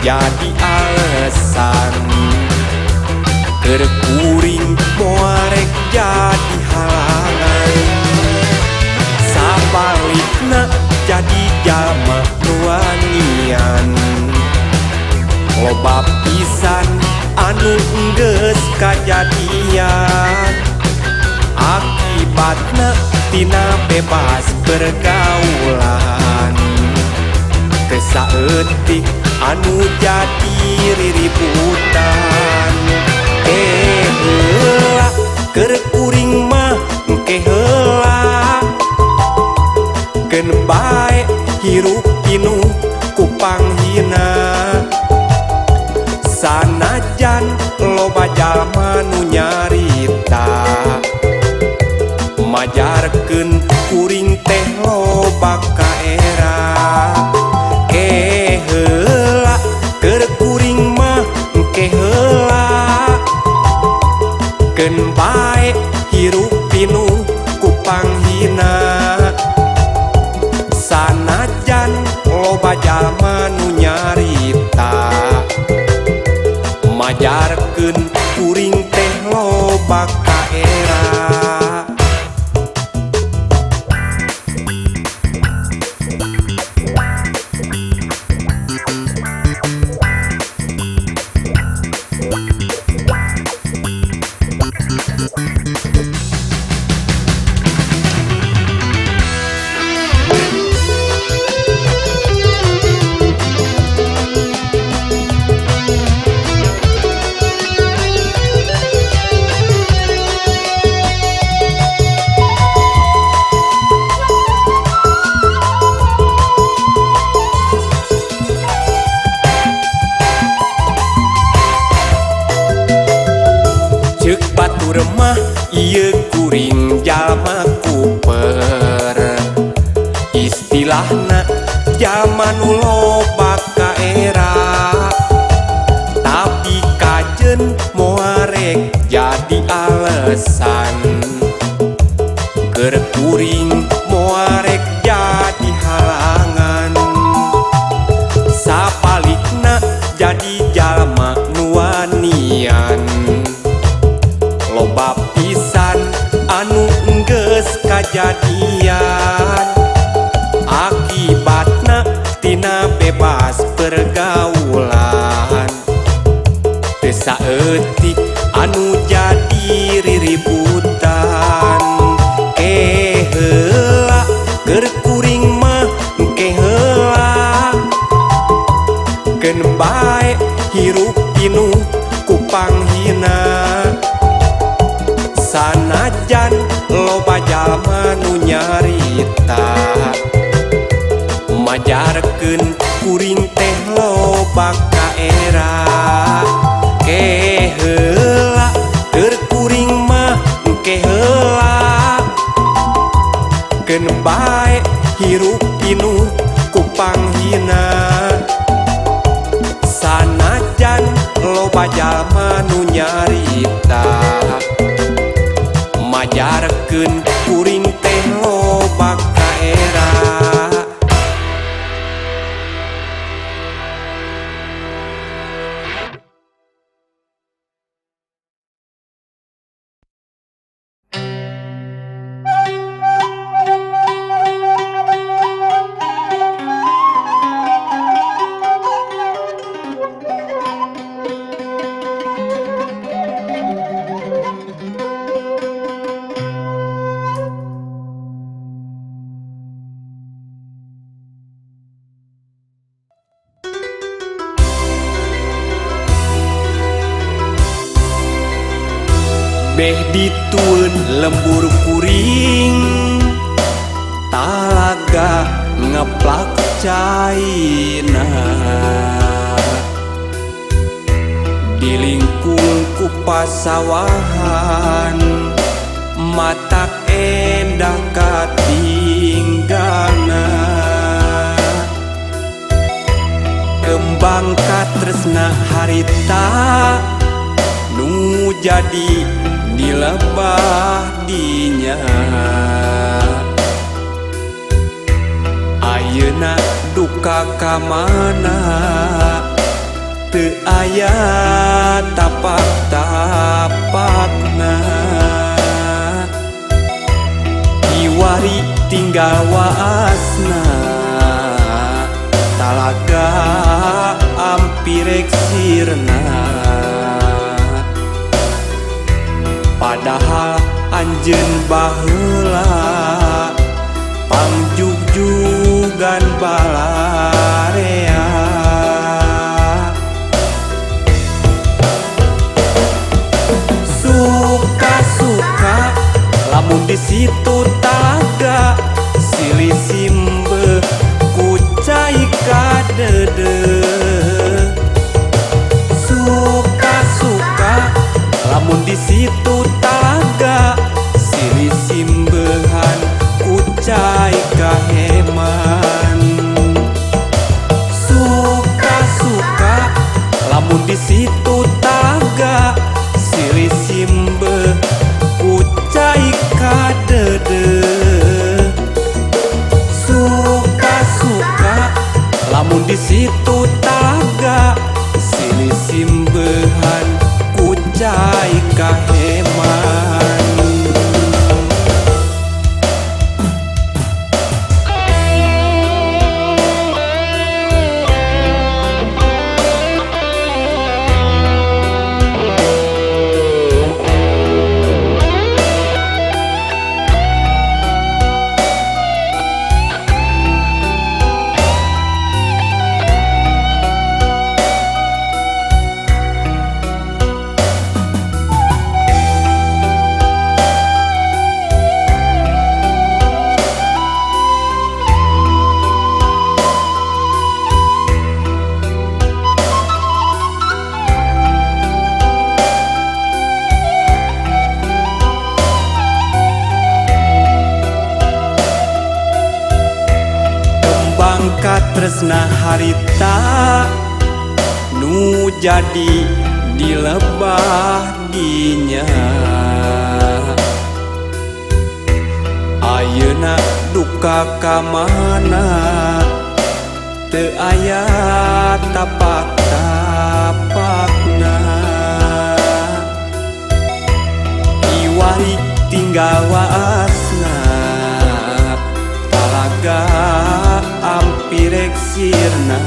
jadi alasan. Keur kuring moal rek jadi halangan. Sabalikna jadi jalma nu wanian. Loba pisan anu enggeus kajadian. Akibatna tina bebas pergaulan. Teu saeutik anu jadi riributan. Ke heula keur kuring mah engke heula. Keun bae hirup pinuh ku panghina. Sanajan loba jalma nu nyarita, majarkeun kuring teh loba kaera. Ke heula keur kuring mah engke heula. Keun bae hirup pinuh ku panghina. Sanajan loba jalma nu nyarita, majarkeun kuring teh loba kaera. Ceuk batur mah ieu kuring jalma kuper. Istilahna jalma nu loba kaera. Tapi kajeun moal rek jadi alasan. Keur kuring moal rek jadi halangan. Sabalikna jadi jalma nu wanian. Loba pisan anu enggeus kajadian. Akibatna tina bebas pergaulan. Teu saeutik anu jadi riributan. Ke heula keur kuring mah engke heula. Keun bae hirup pinuh ku panghina. Sanajan loba jalma nu nyarita, majarkeun kuring teh loba kaera. Ke heula keur kuring mah engke heula. Keun bae hirup pinuh ku panghina. Sanajan loba jalma nu nyarita, majarkeun kuring teh loba kaera. Beh ditueun lembur kuring, talaga ngeplak caina. Di lingkung ku pasawahan, matak endah katinggalna. Kembang katresna harita nu jadi dilebah dinya. Ayeuna duka ka mana Teu aya tapak-tapakna, kiwari tinggal waasna. Talaga ampirek sirna, padahal anjeun baheula pangjugjugan balarea. Suka-suka lamun di situ talaga, silih simbeuh ku cai kadeudeuh. Suka-suka lamun di situ talaga, silih simbeuhan ku cai kaheman. Suka-suka lamun di situ talaga, silih simbeuh ku cai kadeudeuh. Suka-suka lamun di situ talaga, silih simbeuhan ku cai kaheman. Kembang katresna harita nu jadi dilebah dinya, ayeuna duka ka mana teu aya tapak-tapakna. Kiwari tinggal waasna, talaga ampirek sirna,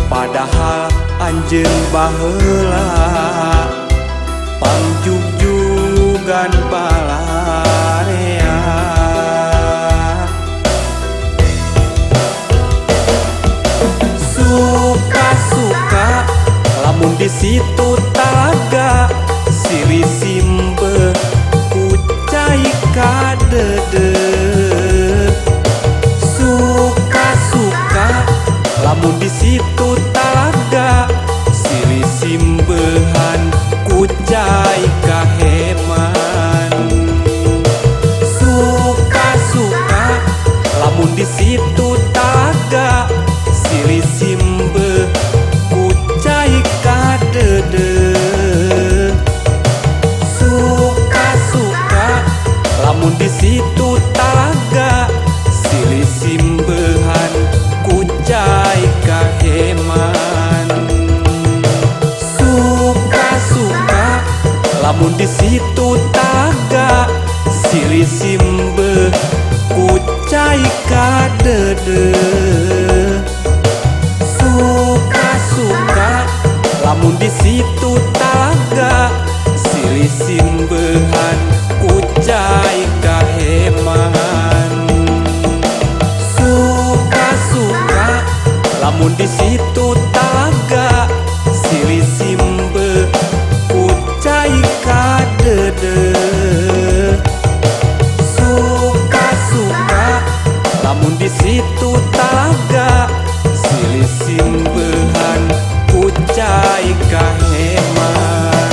padahal anjeun baheula pangjugjugan balarea. Suka-suka lamun di situ talaga, silih simbeuh ku cai kadeudeuh. Suka-suka lamun di situ talaga, silih simbeuhan ku cai kaheman. Suka-suka lamun di situ talaga, silih simbeuh ku cai kadeudeuh. Suka-suka lamun di situ talaga, silih simbeuhan ku cai kaheman. Suka-suka lamun di situ talaga, silih simbeuh ku cai kadeudeuh. Suka-suka lamun di situ talaga, silih simbeuhan ku cai kaheman. Suka-suka lamun di situ talaga, silih simbeuh ku cai kadeudeuh. Suka-suka lamun di situ talaga, silih simbeuhan ku cai kaheman.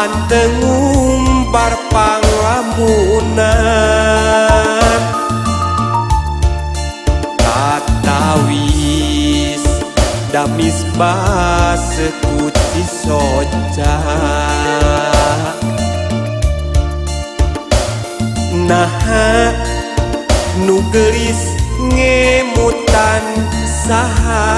Anteng ngumbar panglamunan Katawis damis base ku cisoca Naha nu geulis ngemutan saha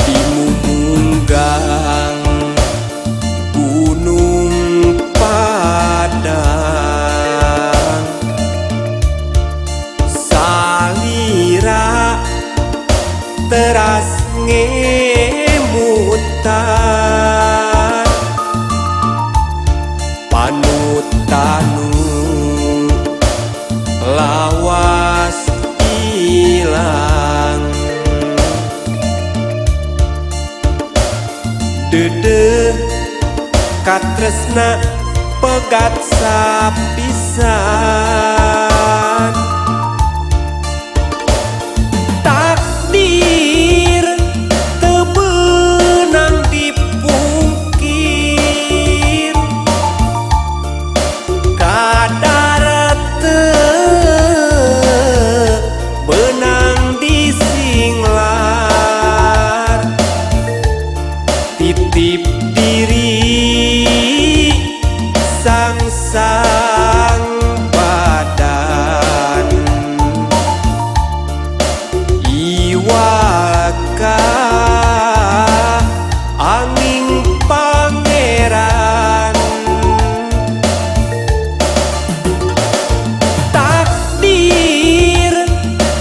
Di mumunggang Gunung Padang Salira teras ngemutan Panutanu lawas ilang Dedeh katresna pegat sapisan Takdir teu beunang dipungkir Kadar teu beunang disinglar Titip diri sang-sang badan Iwaka angin pangeran Takdir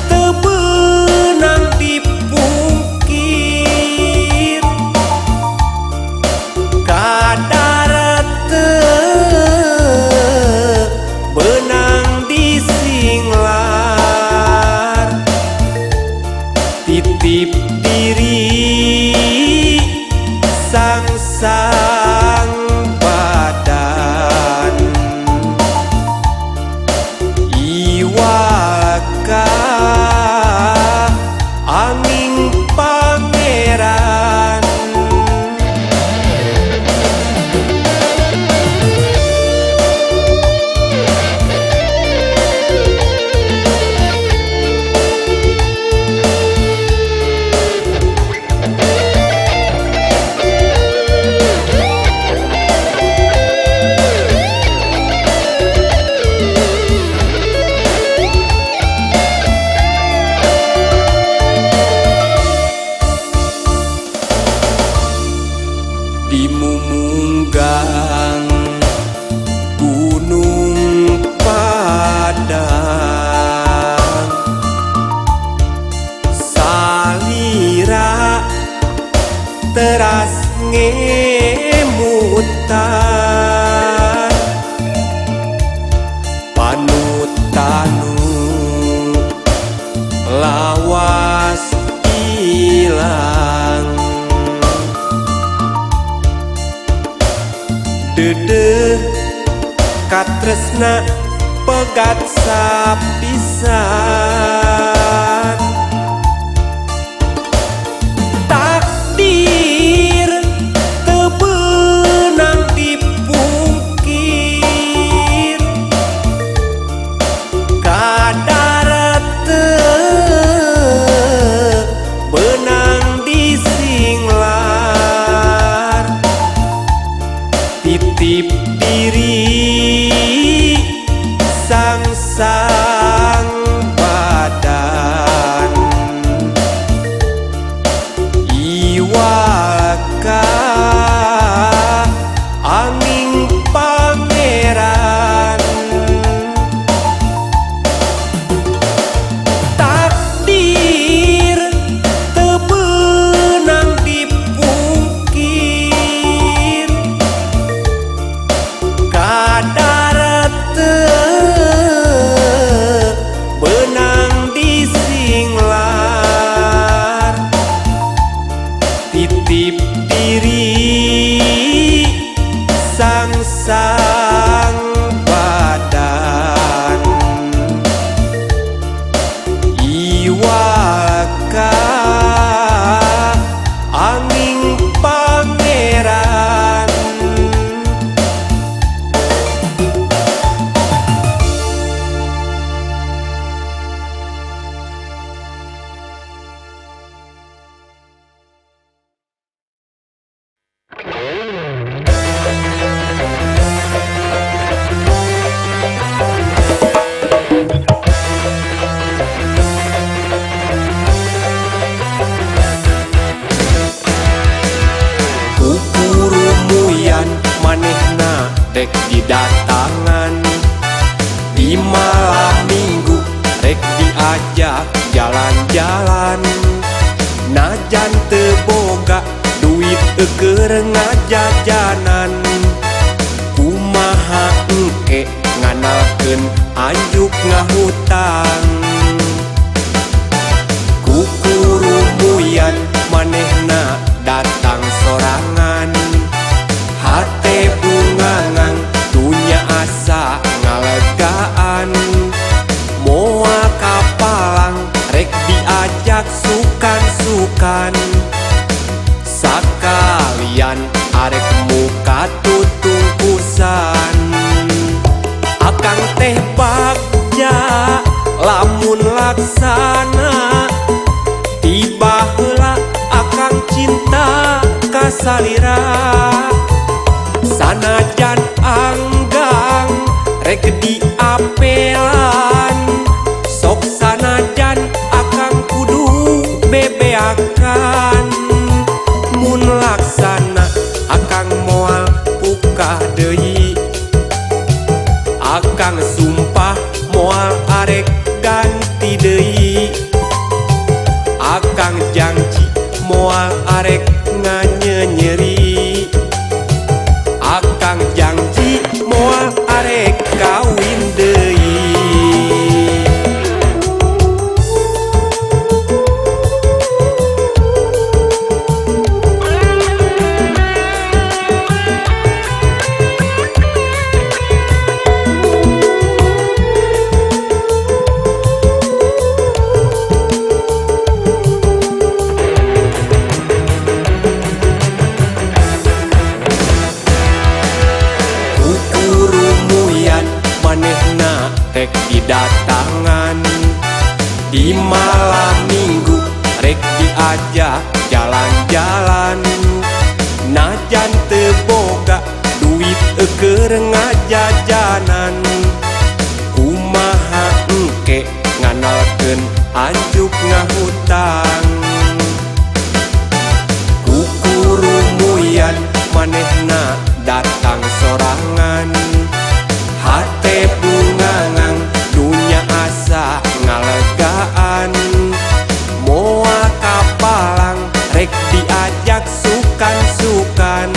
teu beunang dipungkir Kadar teu beunang disinglar Titip diri sang-sang badan Iwaka angin pangeran Di mumunggang Gunung Padang Salira teras ngemutan Panutanu lawas ilang Dedeh katresna pegat sapisan Takdir teu beunang dipungkir Kadar teu beunang disinglar Titip diri sang-sang badan Iwaka angin pangeran Takdir teu beunang dipungkir Kadar teu beunang disinglar Titip diri sang rek didatangan. Di malam minggu rek diajak jalan-jalan. Najan teu boga duit keur ngajajanan. Kumaha engke ngandalkeun anjuk ngahutang. Kukurumuyan manehna datang sorangan. Hate bungangang dunya asa ngalegaan. Moal kapalang rek diajak sukan-sukan. Sakalian arek muka tutungkusan. Akang teh bagja lamun laksana. Tiba heula akang cinta ka salira. Sanajan anggang rek diapelan. Sok sanajan akang kudu bebeakan. Mun laksana akang moal pukah deui. Akang sumpah moal arek ganti deui. Akang janji moal arek nganyenyeri. Akang janji moal arek kawin deui. Kukurumuyan manehna rek didatangan. Di malam minggu rek diajak jalan-jalan. Najan teu boga duit keur ngajajanan. Kumaha engke ngandalkeun anjuk ngahutang. Kukurumuyan manehna datang sorangan. Hate bungangang dunya asa ngalegaan. Moal kapalang rek diajak sukan-sukan.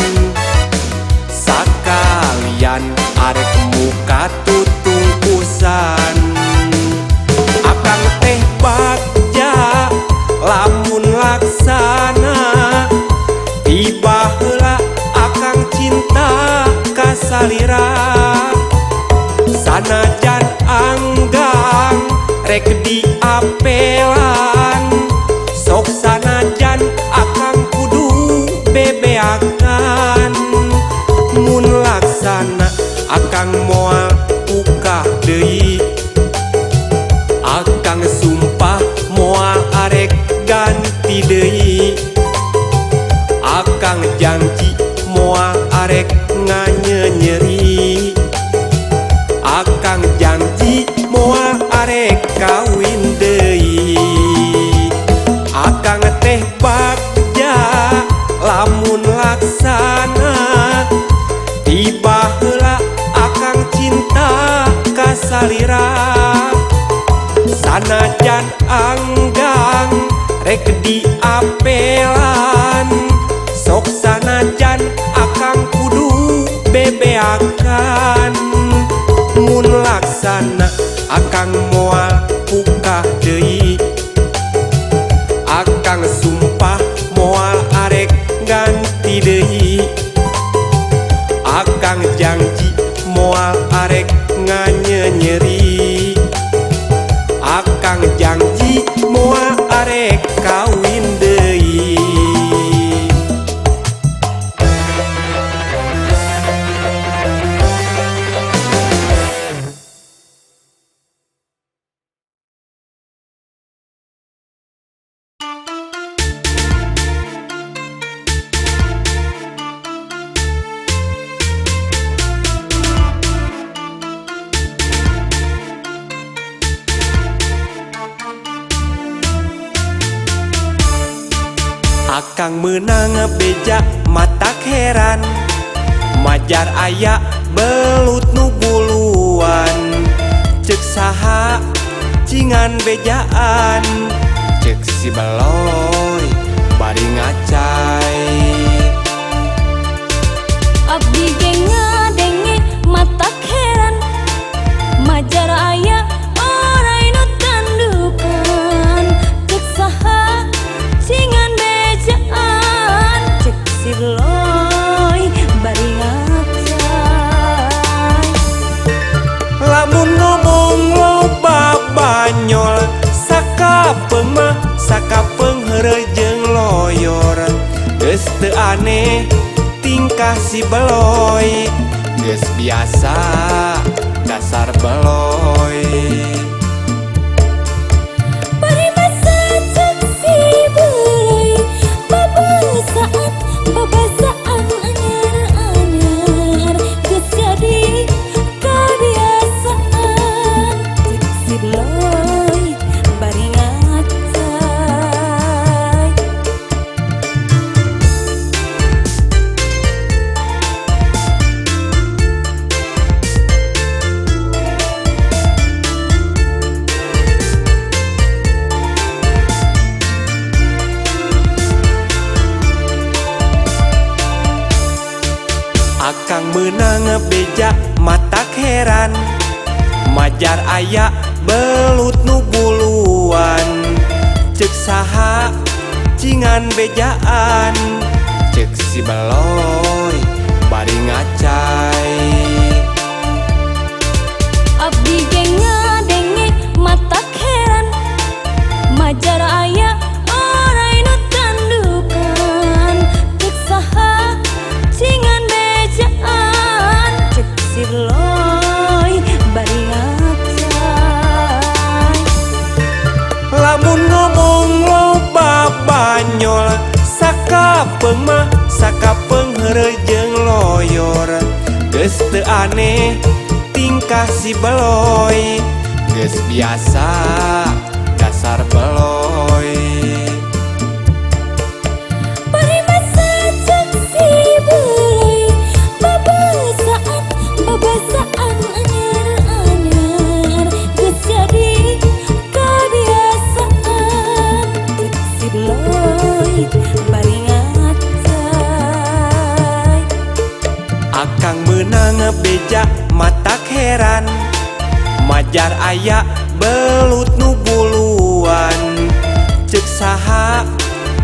Sakalian arek muka tutungkusan. Akang teh bagja lamun laksana. Tiba heula akang cinta ka salira. Sanajan anggang rek diapelan. Sok sanajan akang kudu bebeakan. Mun laksana akang moal pukah deui. Akang sumpah moal arek ganti deui. Akang janji moal arek nganyenyeri. Akang janji moal arek kawin deui. Akang teh bagja lamun laksana. Tiba heula akang cinta ka salira. Sanajan anggang rek diapelan. Sok sanajan akang kudu bebeakan. Mun laksana akang moal pukah deui. Akang sumpah moal arek ganti deui. Akang janji moal arek nganyenyeri. Akang janji moal arek kawin deui. Akang meunang beja matak heran. Majar aya belut nu buluan. Cek saha cingan bejaan, cek si Beloy bari ngacai. Abdi ge ngadenge matak heran, majar aya orai nu tandukan. Cek saha cingan bejaan, cek si Beloy bari ngacai. Lamun ngomong loba banyol, sakapeung mah sakapeung heureuy jeung loyor. Geus teu aneh tingkah si Beloy, geus biasa dasar Beloy. Paribasa cek si Beloy, babasaan babasaan anyar-anyar. Geus jadi kabiasaan, cek si Beloy bari ngacai. Akang meunang beja matak heran, majar aya belut nu buluan. Cek saha cingan bejaan, cek si Beloy bari ngacai. Abdi ge ngadenge matak heran, majar aya orai nu tandukan. Cek saha cingan bejaan, cek si Beloy bari ngacai. Lamun ngomong loba banyol, sakapeung mah sakapeung heureuy jeung loyor. Geus teu aneh tingkah si Beloy, geus biasa dasar Beloy. Paribasa cek si Beloy, babasaan babasaan anyar-anyar. Geus jadi kabiasaan, cek si Beloy bari ngacai. Akang meunang beja matak heran, majar aya belut nu buluan. Cek saha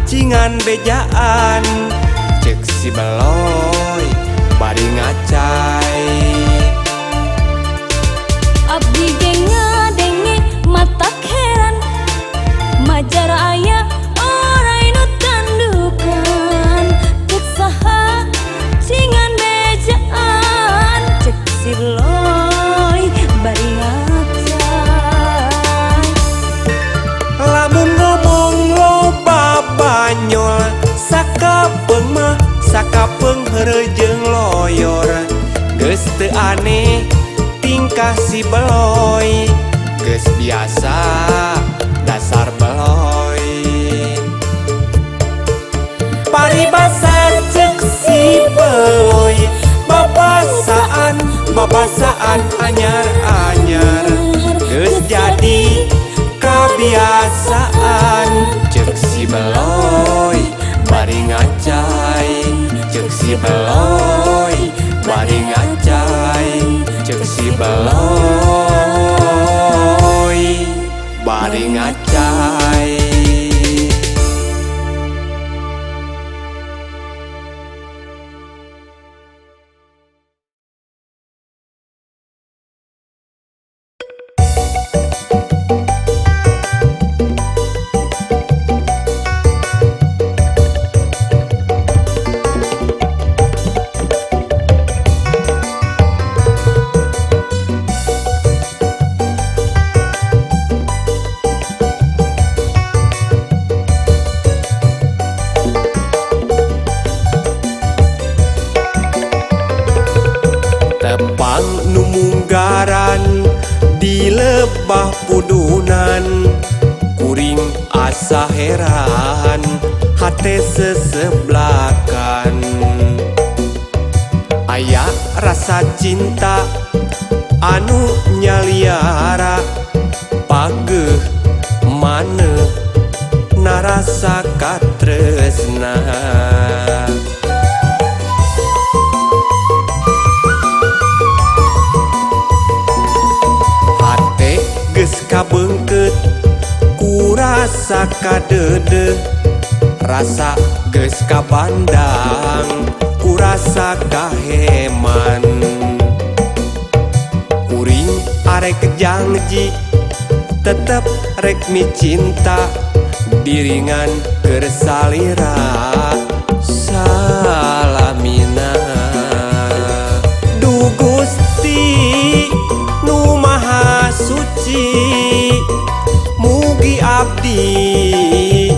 cingan bejaan, cek si Beloy bari ngacai. Abdi ge ngadenge matak heran, majar aya orai nu tandukan. Cek saha cingan bejaan, cek si Beloy bari ngacai. Lamun ngomong loba banyol, sakapeung mah sakapeung heureuy jeung loyor. Geus teu aneh tingkah si Beloy, geus biasa dasar Beloy. Paribasa cek si Beloy, babasaan babasaan anyar-anyar. Geus jadi kabiasaan, cek si Beloy bari ngacai. Cek si Beloy bari ngacai, cek si Beloy bari ngacai. Tepang nu munggaran di lebah pudunan, kuring asa heran hate seseblakan. Aya rasa rasa cinta anu nyaliara pageuh maneh narasa katresna. Hate geus kabeungkeut ku rasa kadeudeuh, rasa geus kabandang ku rasa kaheman. Kuring arek janji tetep rek micinta diringan keur salira salamina. Duh Gusti nu Maha Suci, mugi abdi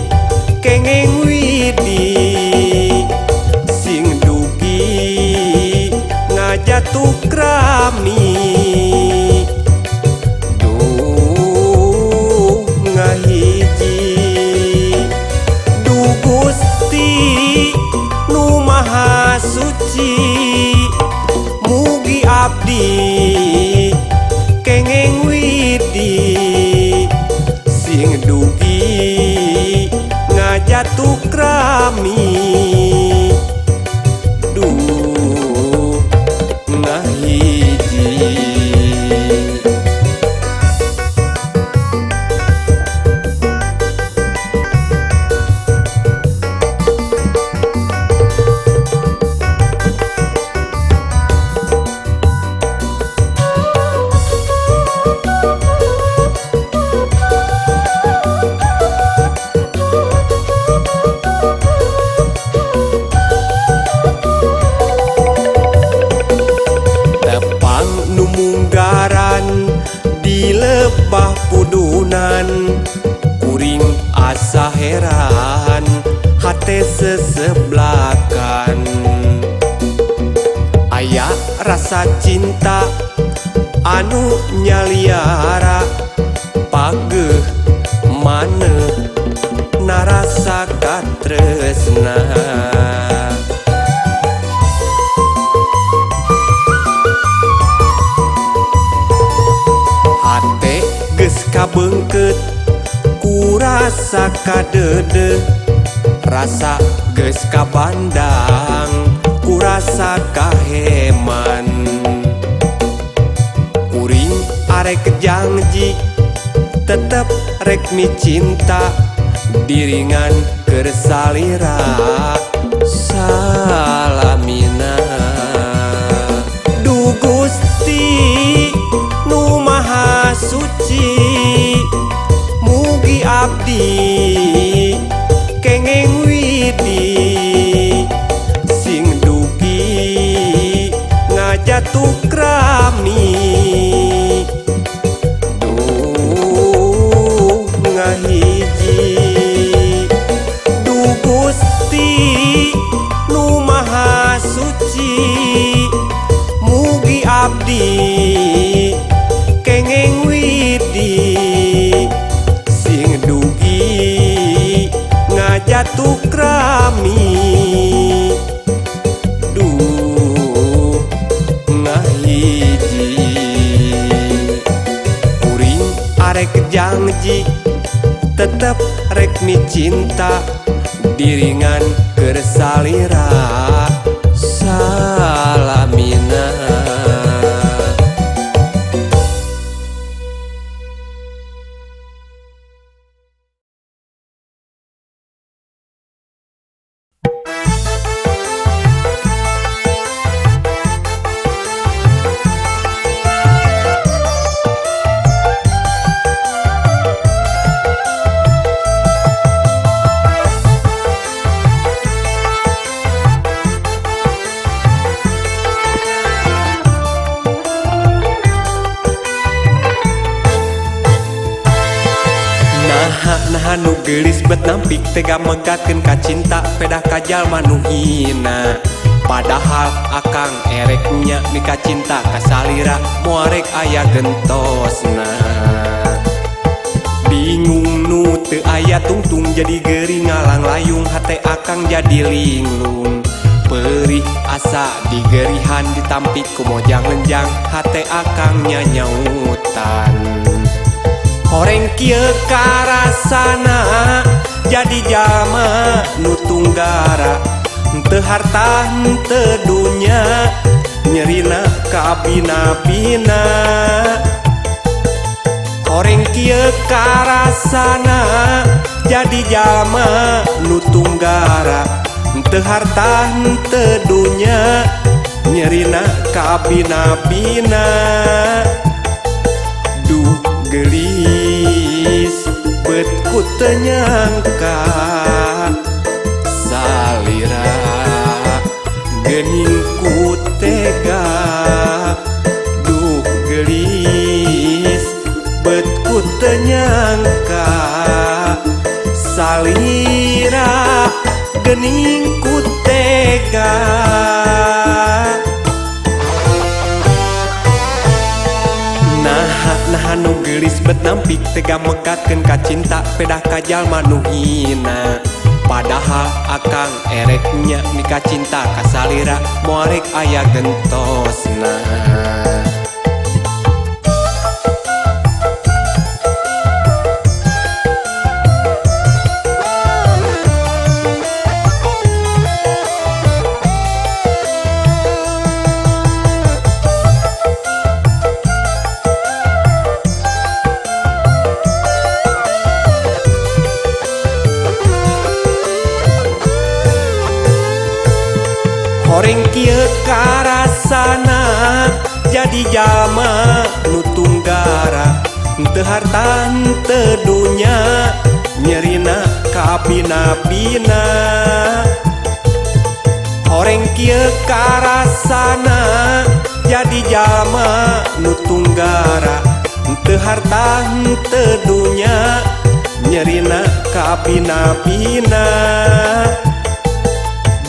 kenging widi sing dugi ngajatuk rami. Duh ngahiji, duh Gusti nu Maha Suci, mugi abdi kenging widi sing dugi ngajatuk rami. Duh ngahiji. Tepang nu munggaran di lebah pudunan, kuring asa heran hate seseblakan. Aya rasa cinta anu nyaliara pageuh maneh narasa katresna. Hate geus kabeungkeut ku rasa kadeudeuh, rasa geus kabandang ku rasa kaheman. Kuring arek janji tetep rek micinta diringan keur salira salamina. Duh Gusti nu Maha Suci, mugi abdi kenging widi sing dugi ngajatuk rami. Duh ngahiji, duh Gusti nu Maha Suci, mugi abdi kenging widi sing dugi ngajatuk rami. Duh ngahiji. Kuring arek janji tetep rek micinta diringan keur salira salamina. Naha nu geulis bet nampik tega megatkeun ka cinta pedah ka jalma nu hina. Padahal akang erek nya mika cinta ka salira moal rek aya gentosna. Bingung nu teu aya tungtung jadi geuring ngalang layung hate akang jadi linglung. Perih asa digerihan ditampik ku mojang lenjang hate akang nyanyautan. Horeng kieu karasana jadi jalma nu tunggara, henteu harta henteu dunya nyerina kabina-bina. Horeng kieu karasana jadi jalma nu tunggara, henteu harta henteu dunya nyerina kabina-bina. Duh geulis bet ku teu nyangka salira geuning ku tega. Duh geulis bet ku teu nyangka salira geuning ku tega. Nah nu geulis bet nampik tega mekatkeun ka cinta pedah ka jalma nu hina. Padahal akang erek nya mika cinta ka salira moal rek aya gentosna. Horeng kieu karasana jadi jalma nu tunggara, henteu harta henteu dunya nyerina kabina-bina. Horeng kieu karasana jadi jalma nu tunggara, henteu harta henteu dunya nyerina kabina-bina.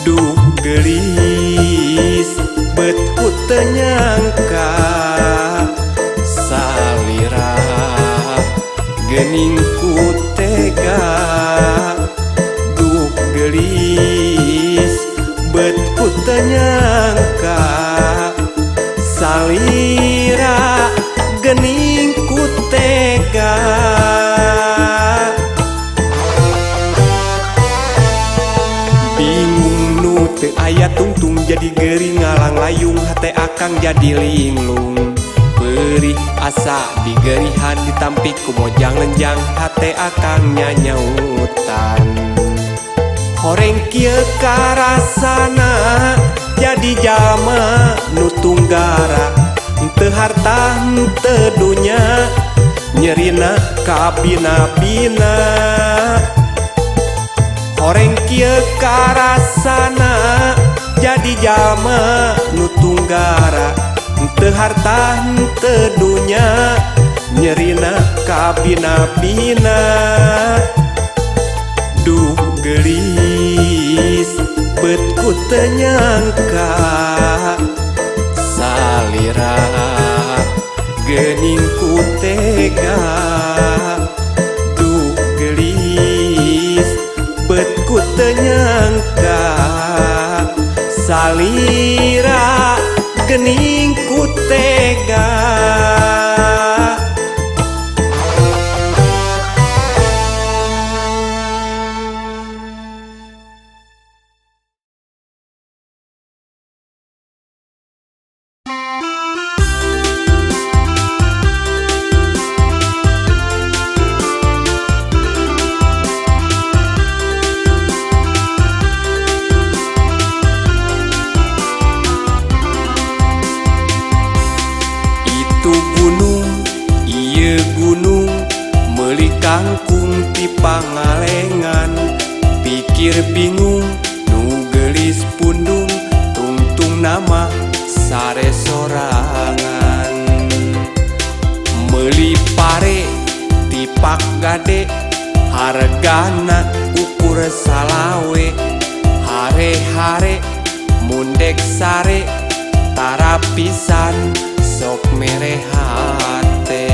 Duh geulis bet ku teu nyangka salira geuning ku tega. Duh geulis bet ku teu nyangka salira geuning ku tega. Bingung nu teu aya tungtung jadi geuring ngalang layung hate akang jadi linglung. Perih asa digerihan ditampik ku mojang lenjang hate akang nyanyautan. Horeng kieu karasana jadi jalma nu tunggara, henteu harta henteu dunya nyerina kabina-bina. Horeng kieu karasana jadi jalma nu tunggara, henteu harta henteu dunya nyerina kabina-bina. Duh geulis bet ku teu nyangka salira geuning ku tega. Duh geulis bet ku teu nyangka salira geuning ku tega. Itu gunung, ieu gunung, meuli kangkung ti Pangalengan. Pikir bingung, nu geulis pundung, tungtung nama sare sorangan. Meuli pare ti Pak Gade, hargana ukur salawe. Hare-hare mundek sare, tara pisan sok mere hate.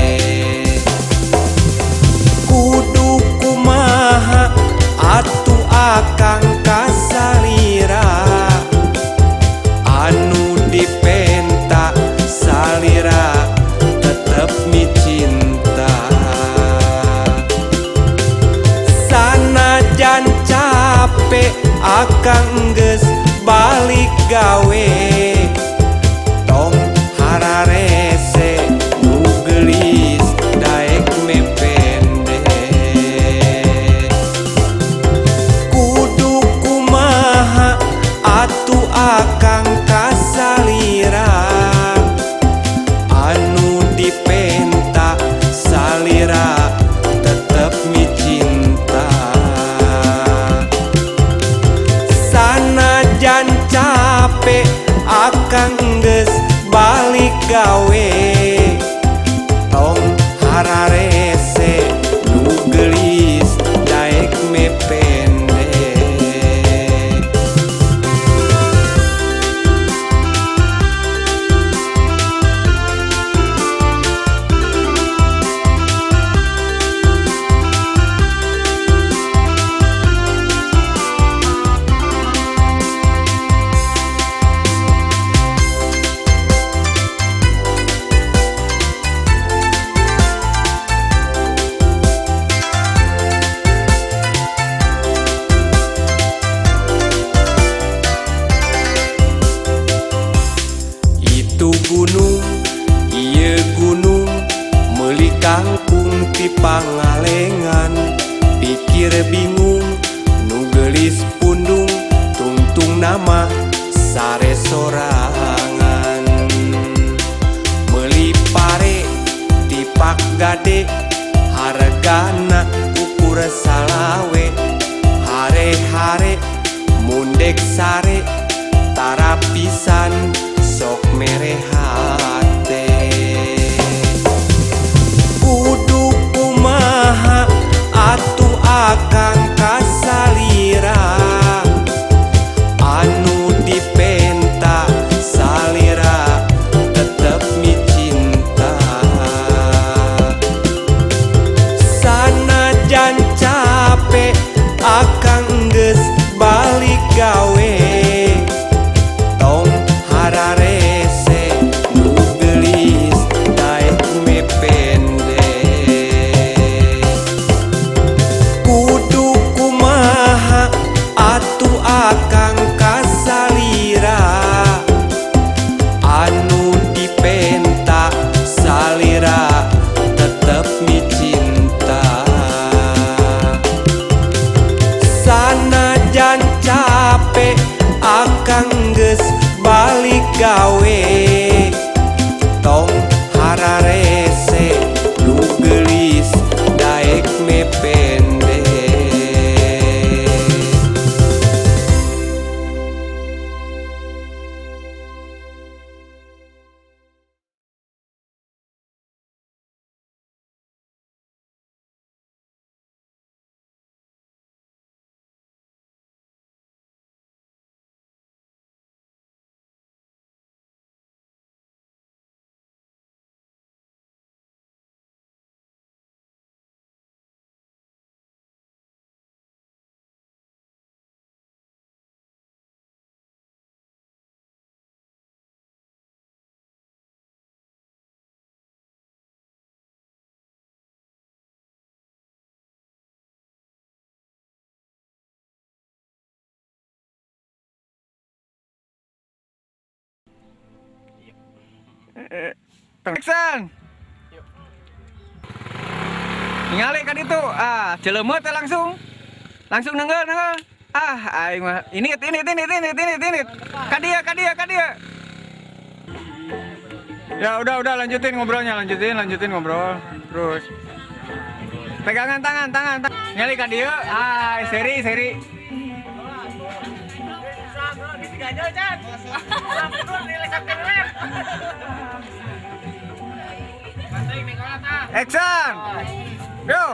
Kudu kumaha atuh akang kasalira, gawe, tong hararese nu geulis daek mepende. Kudu kumaha atuh akang ka salira, anu dipenta salira tetep micinta. Sanajan capek akang geus balik gawe, tong hararese nu geulis daek mepende. Itu gunung, ieu gunung, meuli kangkung ti Pangalengan. Pikir bingung nu geulis pundung, tungtung nama sare sorangan. Meuli pare ti Pak Gade, hargana ukur salawe. Hare-hare mundek sare, tara pisan sok mere hate. Kudu kumaha atuh akang ka salira, anu dipenta salira tetep micinta. Sanajan capek akang geus balik gawe, tong hararese nu geulis daek mepende. Kudu kumaha atuh akang ka salira, anu dipenta salira tetep micinta. Sanajan capek akang geus balik gawe, tong hararese nu geulis daek mepende. Action. Ningali kan itu, ah, jelema teh langsung. Langsung nenggel, nenggel. Ah, aing mah ini ini ini ini ini ini. Ka dieu, ka dieu, ka dieu. Ya udah lanjutin ngobrolnya, lanjutin lanjutin ngobrol. Terus. Pegangan tangan, tangan, tangan. Ningali ka dieu, ah, seri seri. Action. Yo.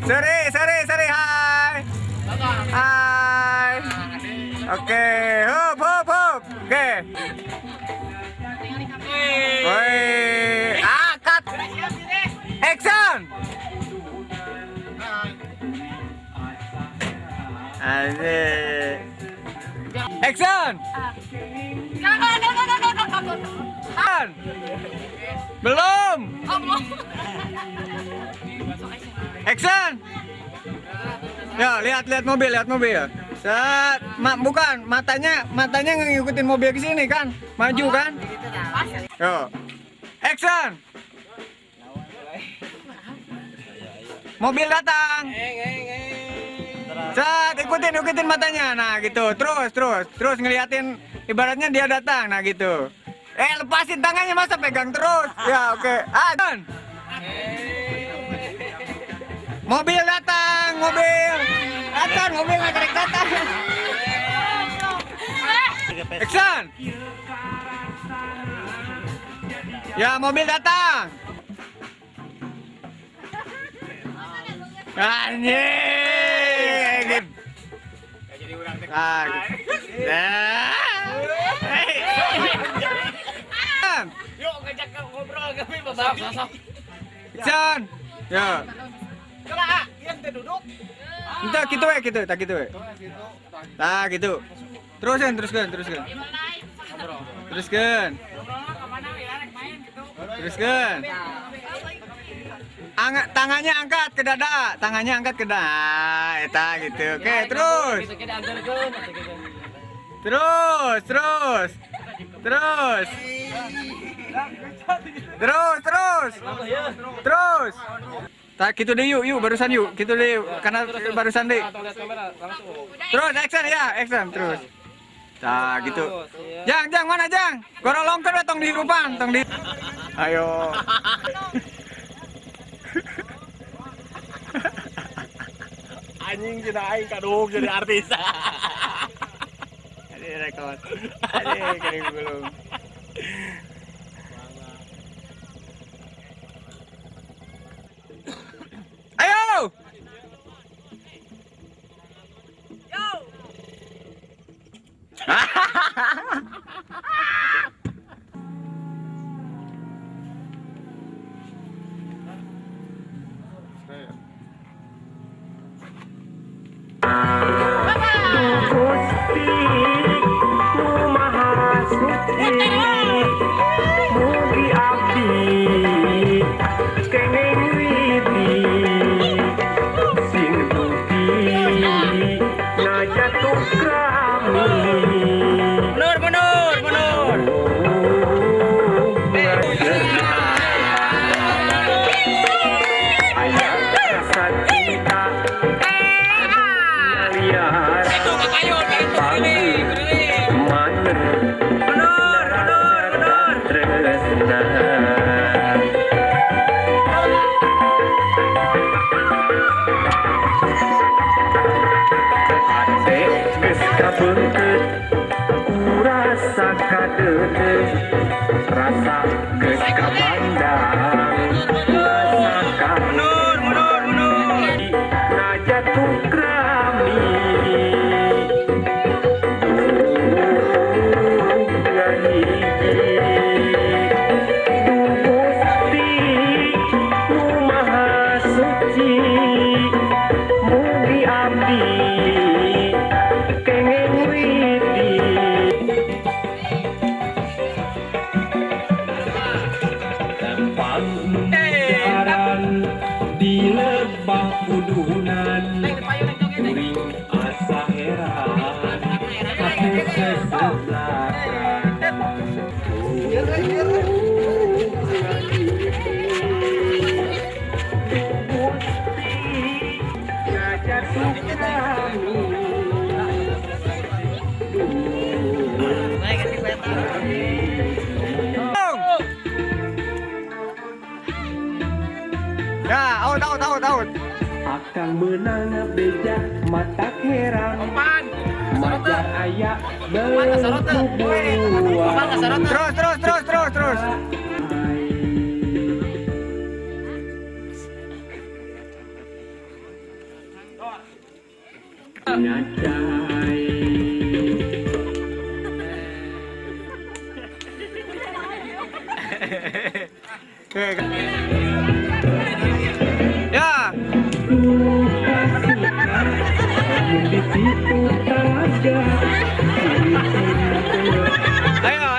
Seri, seri, seri, hai. Hai. Oke, hop, hop, hop. Oke. Woi, ah, cut. Action. Asik. Action. Belum. Action. Ya, lihat lihat mobil, lihat mobil. Set, bukan matanya ngikutin mobil ke sini kan, maju kan? Yo, action! Mobil datang. Set, ikutin matanya. Nah gitu, terus ngeliatin, ibaratnya dia datang. Nah gitu. Lepasin tangannya, masa pegang terus? Ya oke. Ah, mobil datang, mobil. Datang, mobil nggak kerek datang. Action! Ya, mobil datang. Anjing. Ah, Yuk ngajak ngobrol kami bapak. Action! Ya. Duduk. Entah gitu ya, gitu, tak gitu ya. Nah, gitu. Teruskan. Teruskan. Teruskan. Tangannya angkat ke dada, tangannya angkat ke dada. Eta gitu. Oke, terus. Terus. Terus. Terus. Terus. Tak gitu deh yuk barusan yuk, gitu deh yuk, karena barusan deh. Terus action ya, action terus. Nah gitu. Jang, mana Jang? Gorolongkeun we tong dihirupan, tong di. Ayo. Anjing cina aing kadung jadi artis. Ini rekod. Ini kering belum. Ayo! Yo! Rasa geus kabandang, rasa mundur mundur mundur ngajatuh krami. Gusti nu maha suci, mugi abdi kenging widi. Di lebah udunan kuring asa heran satu sesebelakan. Gusti ngajatuh kami. Ya, out. Akang menang beja mata herang. Majar aya berbuah. Terus. Nyacai. Ya. Ayo.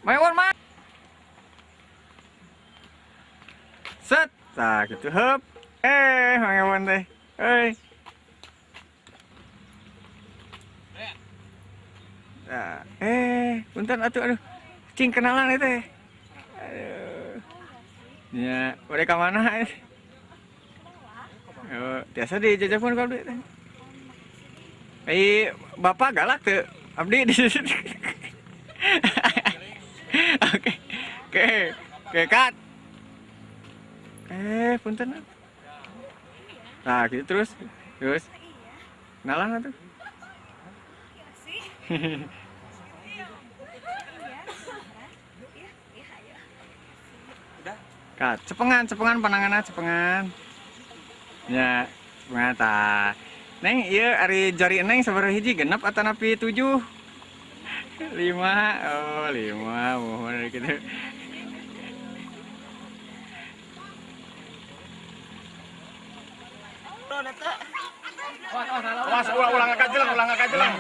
Mang Ewon mah. Set. Tah gitu heup. Mang Ewon teh. Euy. Nah, punten atuh aduh. Cing kenalan itu teh. Aduh. Nya, bade ka mana? Oh, biasa dijajapkeun ku abdi teh. Bapak galak teu? Abdi di Oke. Oke. Oke, cut. Punten. Nah, gitu terus. Terus. Kenalan atuh. Cut. Cepengan, cepengan pananganna cepengan. Ya, cepengan tah. Neng, ieu ari jari neng sabaraha hiji, genep atanapi 7? 5. Oh, 5. Mohon gitu. Awas, ulang kajelang, ulang kajelang.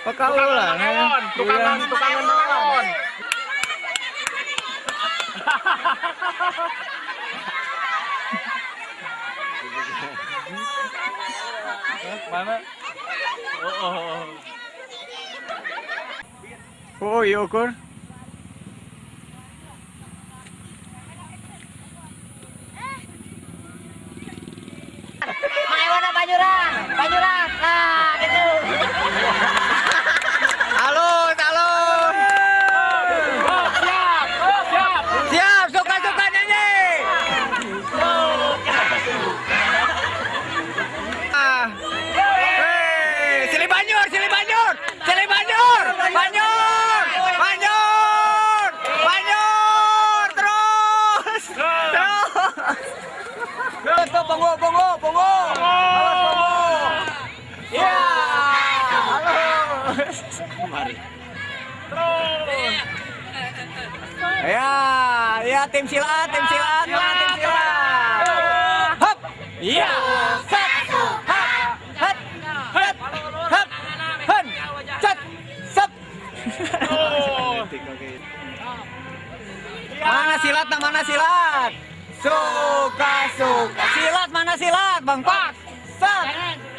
Pakal ulang. Tukangan, tukangan Mang Ewon. Mana? Oh. Oh, iya ukur. Mang Ewon Banyuran, Banyuran. Nah, gitu. Alus, alus. Siap, siap. Siap, suka-suka nyanyi. Ah. Hey, silih banjur, silih banjur, silih banjur, banjur, banjur, banjur, terus, terus. Tuh, bongo, bongo, bongo. Awas, bongo. Ya, halus. Terus. Ya, ya tim silat, tim silat, mana tim silat. Hop. Iya. Set. Hap. Hat. Hat. Hap. Hen. Cet. Sep. Mana silat, nah mana silat? Suka suka silat, mana silat, Bang Pak? Set.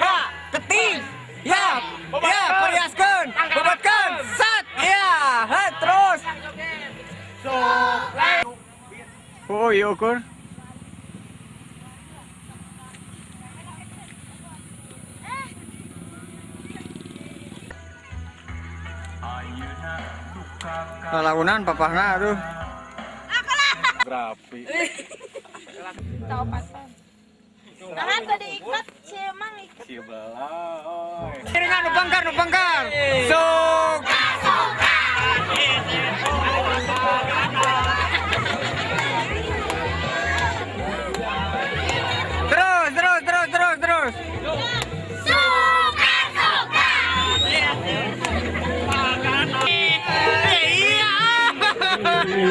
Ha. Keting. Ya. Ya, periaskeun. Bobotkeun. Set. Ya. Het terus. Oh, iya ukur. Lalaunan papahna aduh. Grafi. Nah, tadi ikat, cemang ikat. Si belah. Piringan nu pengkar nu pengkar. Sok. Terus, terus, terus, terus, terus. Suka, suka. Iya.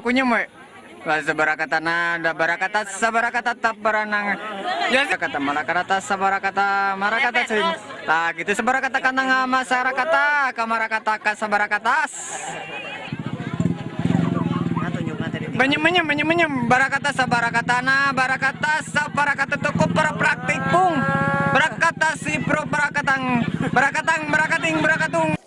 Punya moe. Sabarakata nada barakata sabarakata tabaranang. Ya kata marakata sabarakata marakata sing. Tah gitu sabarakata kanang masyarakat kamarakata kasabarakatas. Menyem menyem menyem menyem barakata sabarakatana barakata sabarakata toko para praktik pung barakata si pro barakatang barakatang barakating barakatung.